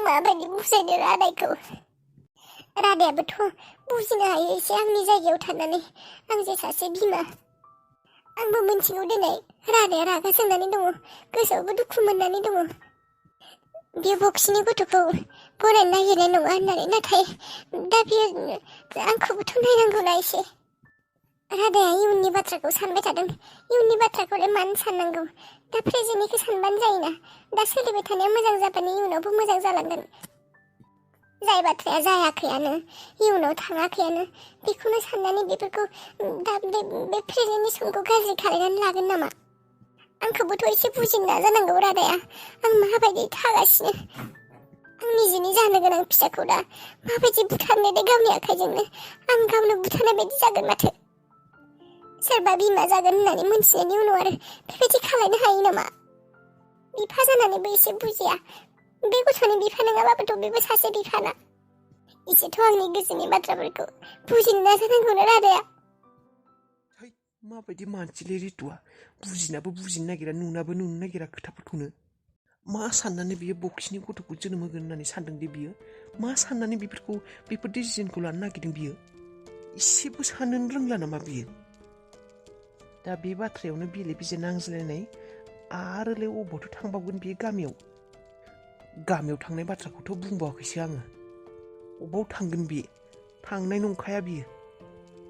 माबायदि बुजायनो रादायखौ रादायाबोथ' बुजिनो हायो एसे आंनि जायगायाव थानानै आं जे सासे बिमा आंबो मिथिगौ दिनै रादाया रागा जोंनानै दङ गोसोआवबो दुखु मोननानै दङ बे बक्सिनि गथ'खौ फरायनो नागिरनाय नङा होननानै नाथाय दा बियो आंखौबोथ' नायनांगौना एसे रादाया इयुननि बाथ्राखौ सानबाय थादों इयुननि बाथ्राखौलाय मानो साननांगौ दा प्रेजेन्टनिखौ सानबानो जायोना दा सोलिबाय थानाया मोजां जाबानो इयुनावबो मोजां जालांगोन जाय बाथ्राया जायाखैयानो इयुनाव थाङाखैयानो बेखौनो साननानै बेफोरखौ दा बे प्रेजेन्टनि समखौ गाज्रि खालायनानै लागोन नामा आंखौबोथ' एसे बुजिनो नाजानांगौ रादाया आं माबायदि थागासिनो आं निजेनि जानो गोनां फिसाखौ दा माबायदि बुथारनो दे गावनि आखाइजोंनो आं गावनो बुथारनाय बायदि जागोन माथो सोरबा बिमा जागोन होननानै मोनथिनायनि उनाव आरो बेबायदि खालायनो हायो नामा बिफा जानानैबो एसे बुजिया बे गथ'नि बिफा नङाबाबोथ' बेबो सासे बिफाना एसेथ' आंनि गोसोनि बाथ्राफोरखौ बुजिनो नाजानांगौना रादाया माबायदि मानसिलै रितुआ बुजिनाबो बुजिनो नागिरा नुनाबो नुनो नागिरा खोथाफोरखौनो मा साननानै बियो बक्सिनि गथ'खौ जोनोम होगोन होननानै सानदों दे बियो मा साननानै बेफोर डिसिजनखौ लानो नागिरदों बियो एसेबो साननो रोंला नामा बियो दा बे बाथ्रायावनो बेले बेजे नांज्लायनाय आरोलाय अबावथ' थांबावगोन बियो गामियाव थांनाय बाथ्राखौथ' बुंबावाखैसो आङो अबाव थांगोन बियो थांनाय नंखाया बियो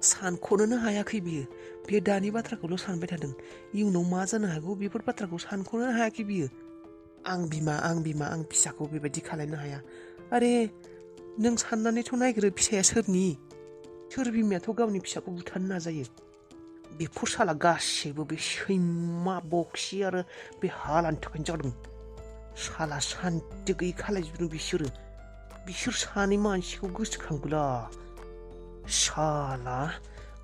सानख'नोनो हायाखै बियो दानि बाथ्राखौल' सानबाय थादों इयुनाव मा जानो हागौ बेफोर बाथ्राखौ सानख'नो हायाखै बियो आं बिमा आं फिसाखौ बेबायदि खालायनो हाया आरे नों साननानैथ' नायग्रो फिसाया सोर बिमायाथ' गावनि फिसाखौ बुथारनो नाजायो बेफोर साला गासैबो बे सैमा बक्सि आरो बे हालानि थाखायनो जादों साला सान्थि गैयै खालायजोबदों बिसोर सानै मानसिखौ गोसोखांबोला साला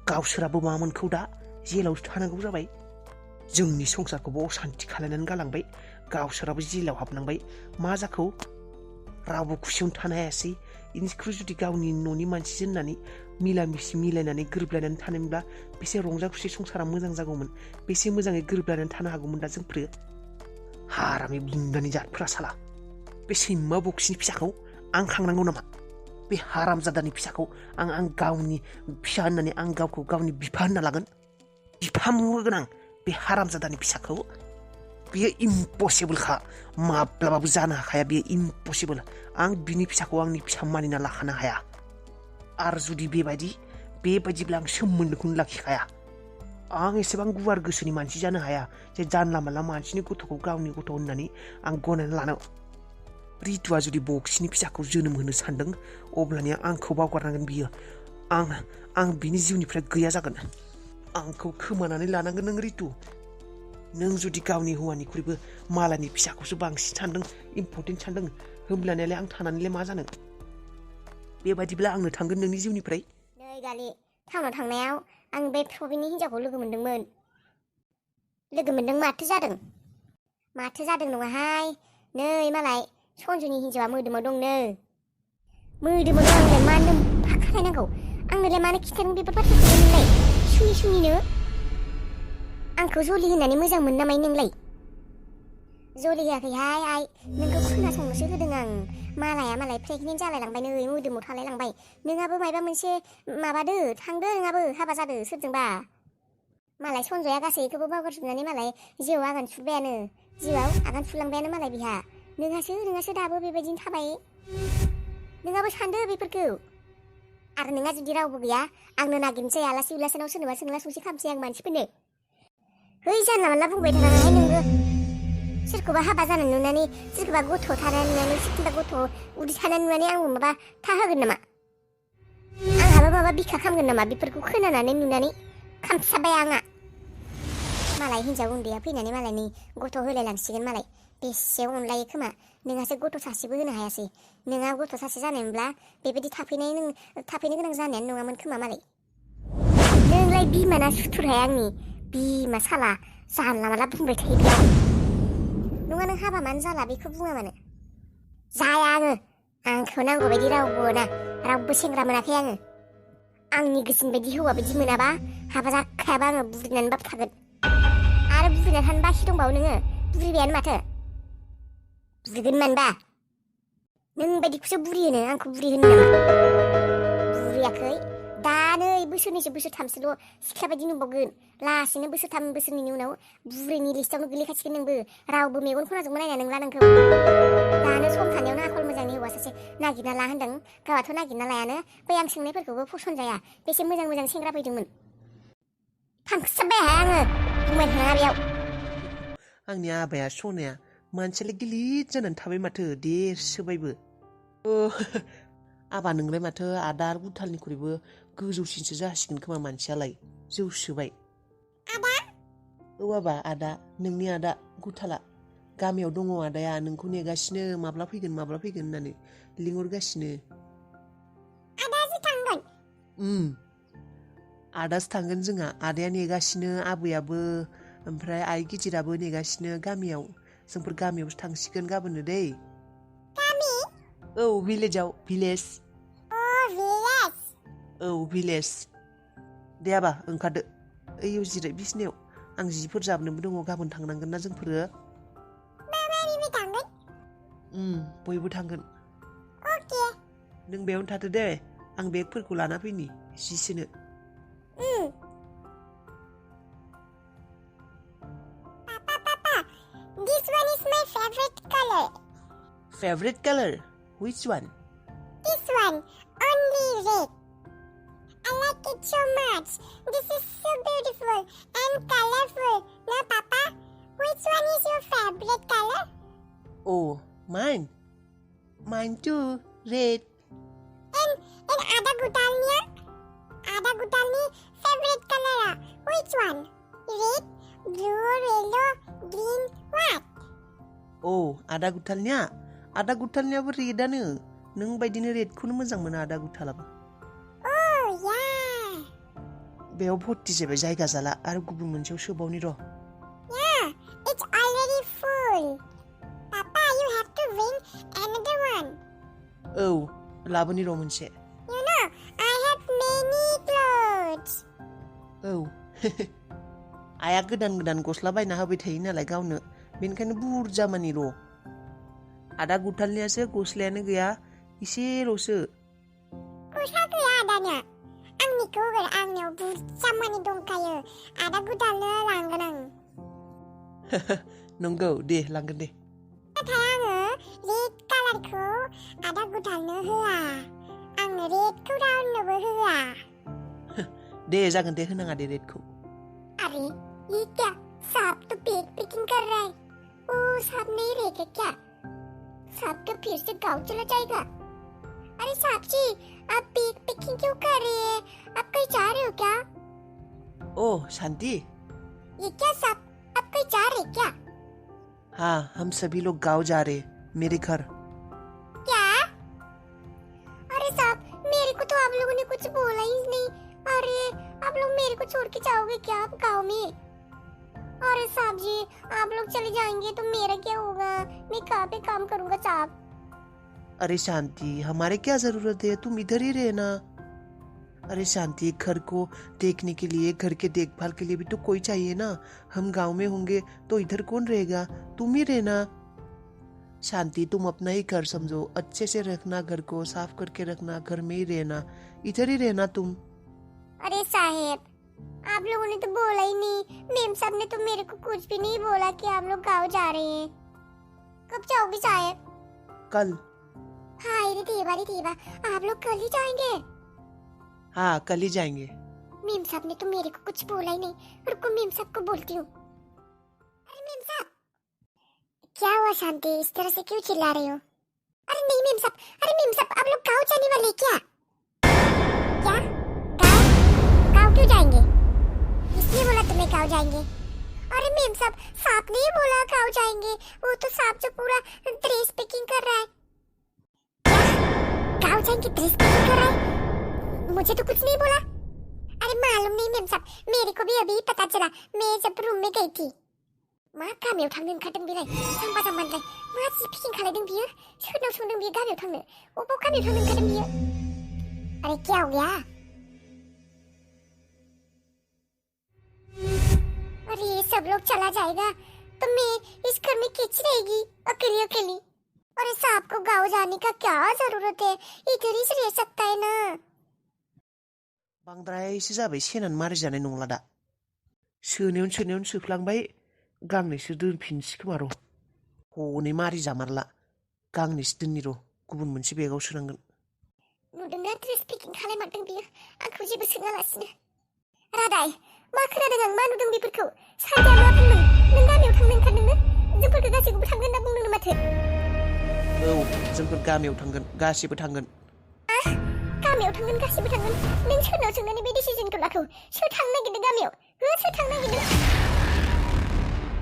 गावसोराबो मामोनखौ दा जेलावसो थानांगौ जाबाय जोंनि संसारखौबो असान्थि खालायनानै गालांबाय गावसोराबो जेलाव हाबनांबाय मा जाखौ रावबो खुसियावनो थानो हायासै इनिख्रुइ जुदि गावनि न'नि मानसिजों होननानै मिलायनानै गोरोबलायनानै थानायमोनब्ला बेसे रंजा खुसि संसारा मोजां जागौमोन बेसे मोजाङै गोरोबलायनानै थानो हागौमोन दा जोंफोरो हारामि बुंदानि जातफोरा साला बे सैमा बक्सिनि फिसाखौ आं खांनांगौ नामा बे हारामजादानि फिसाखौ आं गावनि फिसा होननानै आं गावखौ गावनि बिफा होनना लागोन बिफा मुहोगोन आं बे हारामजादानि फिसाखौ बेयो इम्पसिबोलखा माब्लाबाबो जानो हाखाया बेयो इम्पसिबोल आं बिनि फिसाखौ आंनि फिसा मानिना लाखानो हाया आरो जुदि बेबायदिब्ला आं सोमोन्दोखौनो लाखिखाया आं एसेबां गुवार गोसोनि मानसि जानो हाया जे जानला मानला मानसिनि गथ'खौ गावनि गथ' होननानै आं गनायना लानो रितुआ जुदि बक्सिनि फिसाखौ जोनोम होनो सानदों अब्लानिया आंखौ बावगारनांगोन बियो आं बिनि जिउनिफ्राय गैया जागोन आंखौ खोमानानै लानांगोन नों रितु नों जुदि गावनि हौवानिख्रुइबो मालायनि फिसाखौसो बांसिन सानदों इम्परटेन्ट सानदों होमब्लानियालाय आं थानानैलाय मा जानो बेबायदिब्ला आंनो थांगोन नोंनि जिउनिफ्राय नै गालि टाउनाव थांनायाव आं बे प्रबिननि हिन्जावखौ लोगो मोनदों माथो जादों नङाहाय नै मालाय सन्जुनि हिन्जावा मोदोमाव दंनो आंलाय मानो फाखालायनांगौ आंनोलाय मानो खिथादों बेफोर बाथ्राखौ नोंलाय सुनिनो आंखौ जलि होननानै मोजां मोनो नामाय नोंलाय जलि होआखैहाय आइ नोंखौ खोनासंनोसो होदों आं मालाय प्रेगनेन्ट जालायलांबाय नै मोदोमाव थालायलांबाय नोंहाबो मायबा मोनसे माबादो थांदो नोंहाबो हाबा जादो सोरजोंबा मालाय सन्जया गासैखौबो बावगारजोबनानै मालाय जिउआव आगान सुरलांबायानो मालाय बिहा नोंहासो दाबो बेबायदिनो थाबाय नोंहाबो सानदो बेफोरखौ आरो नोंहा जुदि रावबो गैया आंनो नागिरनोसै आलासि उलासिनाव सोरनोबा सोंला सोंसि खालामसै आं मानसिफोरनो है जानला मानला बुंबाय थानाङाहाय नोंबो सोरखौबा हाबा जानाय नुनानै सोरखौबा गथ' थानाय नुनानै सोरखौबा गथ' उदै थानाय नुनानै आंबो माबा थाहोगोन नामा आंहाबो माबा बिखा खामगोन नामा बेफोरखौ खोनानानै नुनानै खामसाबाय आंहा मालाय हिन्जाव उन्दैया फैनानै मालायनि गथ' होलायलांसिगोन मालाय बेसे अनलायो खोमा नोंहासो गथ' सासेबो होनो हायासै नोंहा गथ' सासे जानायमोनब्ला बेबायदि थाफैनो गोनां जानायानो नङामोन खोमा मालाय नोंलाय बिमाना सुथुरहाय आंनि बिमा साला जानला माला बुंबाय थायो बेयाव नङा नों हाबा मानो जाला बेखौ बुङा मानो जाया आंखौ नांगौ बायदि रावबो सेंग्रा मोनाखै आंनि गोसोनि बायदि हौवा बायदि मोनाबा हाबा जाखायाबा आङो बुरिनानैबाबो थागोन आरो बुरिना थानो बाखि दंबावो नोङो बुरिबायानो माथो बुरिगोन मानबा नों बायदिखौसो बुरि होनो आंखौ बुरि होनो नामा बुरियाखै दा नै बोसोरनैसो बोसोरथामसोल' सिख्ला बायदि नुबावगोन लासैनो बोसोरथाम बोसोरनैनि उनाव बुरैनि लिस्टावनो गोलैखासिगोन नोंबो रावबो मेगन खनाजोंबो नायना नंला नोंखौ दानो सम थानायावनो आखल मोजांनि हौवा सासे नागिरना ला होनदों गावहाथ' नागिरना लायानो बै आं सोंनायफोरखौबो फसन जाया बेसे मोजां मोजां सेंग्रा फैदोंमोन थांखोसाबबाय आङो बुंबाय थाङा बेयाव आंनि आबाया सनाया मानसियालाय गिलिर जानानै थाबाय माथो देरसोबायबो आबा नोंलाय माथो आदा गुथालनिख्रुइबो गोजौसिनसो जासिगोन खोमा मानसियालाय जौसोबाय आदा औ आबा आदा नोंनि आदा गुथाला गामियाव दङ आदाया नोंखौ नेगासिनो माब्ला फैगोन होननानै लिंहरगासिनो आदासो थांगोन आदासो थांगोन जोंहा आदाया नेगासिनो आबैयाबो ओमफ्राय आइ गिदिराबो नेगासिनो गामियाव जोंफोर गामियावसो थांसिगोन गाबोननो दै गामि औ भिलेजाव भिलेज औ भिलेज दे आबा ओंखारदो ओइयाव जिराय बिसिनायाव आं जिफोर जाबनोबो दङ गाबोन थांनांगोन ना जोंफोरो बयबो थांगोन नों बेयावनो थाथो दे आं बेगफोरखौ लाना फैनि जि सोनो This one is my favorite color. Favorite color? Which one? This one, only red. I like it so much. This is so beautiful and colorful. Now, Papa, which one is your favorite color? Oh, mine. Mine too, red. And Ada Gutalnya? Ada Gutalnya favorite color? Which one? Red, blue, yellow, green, what? Oh, आदा गुथालनियाबो रेदानो नों बायदिनो रेडखौनो मोजां मोनो आदा गुथालाबो Oh, yeah. बेयाव भर्ति जाबाय जायगा जाला आरो गुबुन मोनसेयाव सोबावनि र' Yeah, it's already full. Papa, you have to bring another one. औ लाबोनि र' मोनसे You know, I have many clothes. औ आइया गोदान गस्ला बायना होबाय थायो नालाय गावनो बेनिखायनो बुरजा मानि र' आदा गुथालनियासो गस्लायानो गैया इसेल'सो गस्ला गैया आदानिया आंनिखौ होगोन आंनियाव बुरजा मानि दंखायो आदा गुदालनो लांगोन आं नंगौ दे लांगोन दे नाथाय आङो रेड कालारखौ आदा गुदालनो होआ आङो रेडखौ रावनोबो होआ दे जागोन दे होनाङा दे रेडखौ अरे ये क्या सांप तो पेट पिकिंग कर रहा है ओ सांप नहीं रहेगा क्या सांप तो फिर से गाँव चला जाएगा अरे सांप जी आप पेट पिकिंग क्यों कर रहे हैं आप कहीं जा रहे हो क्या ओह शांति ये क्या सांप आप कहीं जा रहे क्या हाँ हम सभी लोग गाँव जा रहे मेरे घर क्या अरे साहब मेरे को तो आप लोगों ने कुछ बोला ही नहीं अरे आप लोग मेरे को छोड़ के जाओगे क्या आप गाँव में अरे साहब जी आप लोग चले जाएंगे तो मेरा क्या होगा मैं कहाँ पे काम करूँगा साहब अरे शांति हमारे क्या जरूरत है तुम इधर ही रहना अरे शांति घर को देखने के लिए घर के देखभाल के लिए भी तो कोई चाहिए ना हम गांव में होंगे तो इधर कौन रहेगा तुम ही रहना शांति तुम अपना ही घर समझो अच्छे से रखना घर को साफ करके रखना घर में ही रहना इधर ही रहना तुम अरे साहेब आप लोगों ने तो बोला ही नहीं मेम साहब ने तो मेरे को कुछ भी नहीं बोला कि आप लोग गाँव जा रहे हैं कब जाओगे साहेब कल हाय रे देवा आप लोग कल ही जाएंगे हाँ कल ही जाएंगे मेम साहब ने तो मेरे को कुछ बोला ही नहीं रुको मेम साहब को बोलती हूँ अरे मेम साहब क्या हुआ शांति इस तरह से क्यों चिल्ला रहे हो अरे नहीं मेम साहब आप लोग गाँव जाने वाले क्या क्या गाँव क्यों जाएंगे इसलिए बोला तुम्हें गाँव जाएंगे अरे मेम साहब सांप ने ही बोला गाँव जाएंगे वो तो सांप जो पूरा ड्रेस पैकिंग कर रहा है गाँव जाएंगे ड्रेस पैकिंग कर रहा है मुझे तो कुछ नहीं बोला अरे मालूम नहीं मेम साहब मेरे को भी अभी पता चला मैं जब रूम में गई थी मा गामियाव थांनो ओंखारदों बेलाय जाम्बा जाम्बालाय मा जि फिकिं खालायदों बियो सोरनाव सोंदों बियो गामियाव थांनो अबाव गामियाव थांनो ओंखारदों बियो अरे क्या हो गया अरे सब लोग चला जाएगा तो मैं इस घर में कैसे रहेगी अकेली अरे सांप को गाँव जाने का क्या जरूरत है, इधर ही से रह सकता है ना। बांद्रायसो जाबाय सेनानै मारि जानाय नंला दा सोनायावनो सोफ्लांबाय गांनैसो दोनफिनसै खोमा र' हनै मारि जामारला गांनैसो दोननि र' गुबुन मोनसे बेगाव सोनांगोन नुदोंना ड्रेस पेकिं खालामदों बियो आंखौ जेबो सोङालासिनो। रादाय मा खोनादों आं मा नुदों बेफोरखौ सानजाया मा बुंदों नों गामियाव थांनो ओंखारदोंनो जोंफोरखौ गासैखौबो थांगोन होनना बुंदोंनो माथो। औ जोंफोर गामियाव थांगोन गासिबो थांगोन। गामियाव थांगोन गासिबो थांगोन नों सोरनाव सोंनानै बे डिसिजनखौ लाखौ सोर थांनो नागिरदों गामियाव सोर थांनो नागिरदों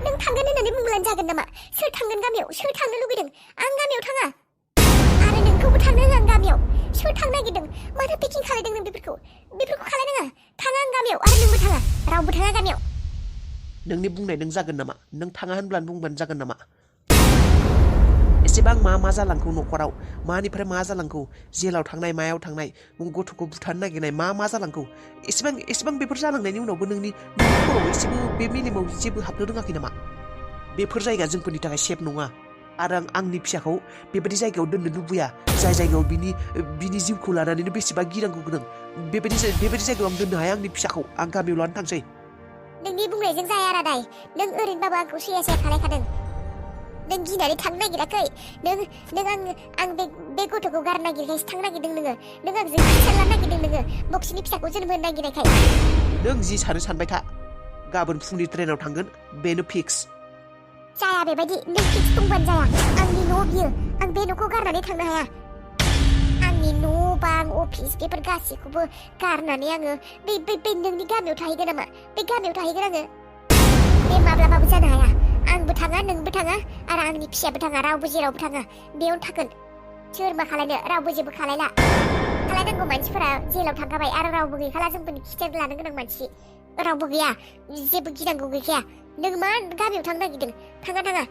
नों थांगोन होननानै बुंब्लानो जागोन नामा सोर थांगोन गामियाव सोर थांनो लुगैदों आं गामियाव थाङा आरो नोंखौबो थांनो होआ आं गामियाव सोर थांनो नागिरदों मानो पेकिं खालायदों नों बेफोरखौ खालायनाङा थाङा आं गामियाव आरो नोंबो थाङा रावबो थाङा गामियाव। नोंनि बुंनाय नों जागोन नामा नों थाङा होनब्लानो बुंबानो जागोन नामा एसेबां मा जालांखौ न'खराव मानिफ्राय मा जालांखौ जेलाव थांनाय मायाव थांनाय गथ'खौ बुथारनो नागिरनाय मा जालांखौ एसेबां बेफोर जालांनायनि उनावबो नोंनि खर'आव एसेबो बे मेलेमाव जेबो हाबनो रोङाखै नामा बेफोर जायगा जोंफोरनि थाखाय सेफ नङा आरो आंनि फिसाखौ बेबायदि जायगायाव दोननो लुबैया जाय जायगायाव बिनि जिउखौ लानानैनो बेसेबा गिनांगौ गोनां बेबायदि जायगायाव आं दोननो हाया आंनि फिसाखौ आं गामियाव लानो थांसै। नोंनि बुंनायजों जाया रादाय नों ओरैनोबाबो आंखौ सैया खालायखादों नों गिनानै थांनो नागिराखै नों आं बे गथ'खौ गारनो नागिरखायसो थांनो नागिरदों नों आंजों खिथार लानो नागिरदों नोङो बक्सिनि फिसाखौ जोनोम होनो नागिरनायखाय। नों जि सानबाय था गाबोन फुंनि ट्रेनाव थांगोन बेनो फिक्स। जाया बेबायदि नों फिक्स बुंबानो जाया आंनि न' बियो आं बे न'खौ गारनानै थांनो हाया आंनि न' बां अफिस बेफोर गासैखौबो गारनानै आङो बे नोंनि गामियाव थाहैगोन नामा बे गामियाव थाहैगोन आङो बे माब्लाबाबो जानो हाया आंबो थाङा नोंबो थाङा आरो आंनि फिसायाबो थाङा रावबो जेरावबो थाङा बेयावनो थागोन सोर मा खालायनो रावबो जेबो खालायनांगौ मानसिफोरा जेलाव थांखाबाय आरो रावबो गैखाला जोंफोरनि खिथेर लानो गोनां मानसि रावबो गैया जेबो गिनांगौ गैखाया नों मा गामियाव थांनो नागिरदों थाङा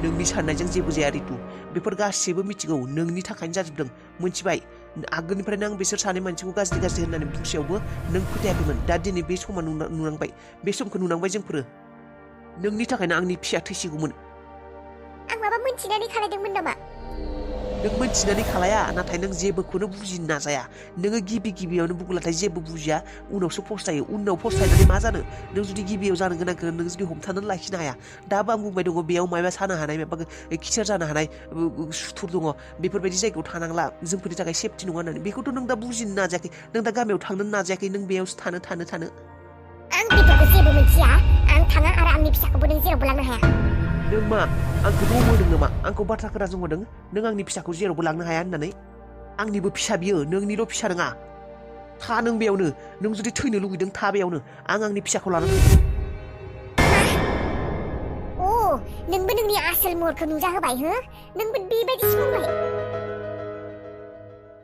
नोंनि साननायजों जेबो जाया रितु बेफोर गासैबो मिथिगौ नोंनि थाखायनो जाजोबदों मोनथिबाय आगोलनिफ्रायनो आं बिसोर सानै मानसिखौ गाज्रि होननानै बुंसेयावबो नों फोथायाखैमोन दा दिनै बे समा नुनांबाय बे समखौ नुनांबाय जोंफोरो नोंनि थाखायनो आंनि फिसाया थैसिगौमोन। आं माबा मोनथिनानै खालायदोंमोन नामा नों मोनथिनानै खालाया नाथाय नों जेबोखौनो बुजिनो नाजाया नोङो गिबियावनो बुंब्लाथाय जेबो बुजिया उनावसो फस्थायो उनाव फस्थायनानै मा जानो नों जुदि गिबियाव जानो गोनांखौ नों जुदि हमथानानै लाखिनो हाया दाबो आं बुंबाय दङ बेयाव माबा सानो हानाय माबा खिथेर जानो हानाय सुथुर दङ बेफोरबायदि जायगायाव थानांला जोंफोरनि थाखाय सेफटि नङा होननानै बेखौथ' नों दा बुजिनो नाजायाखै नों दा गामियाव थांनो नाजायाखै नों बेयावसो थानो आं बेफोरखौ जेबो मिथिया आं थाङा आरो आंनि फिसाखौबो नों जेरावबो लांनो हाया। नों मा आंखौ बुंदों नामा आंखौ बाथ्रा खोनासंहोदों नों आंनि फिसाखौ जेरावबो लांनो हाया होननानै आंनिबो फिसा बियो नोंनिल' फिसा नङा था नों बेयावनो नों जुदि थैनो लुगैदों था बेयावनो आं आंनि फिसाखौ लानानै नोंबो नोंनि आसोल महरखौ नुजाहोबाय हो नोंबो बेबायदिसो बुंबाय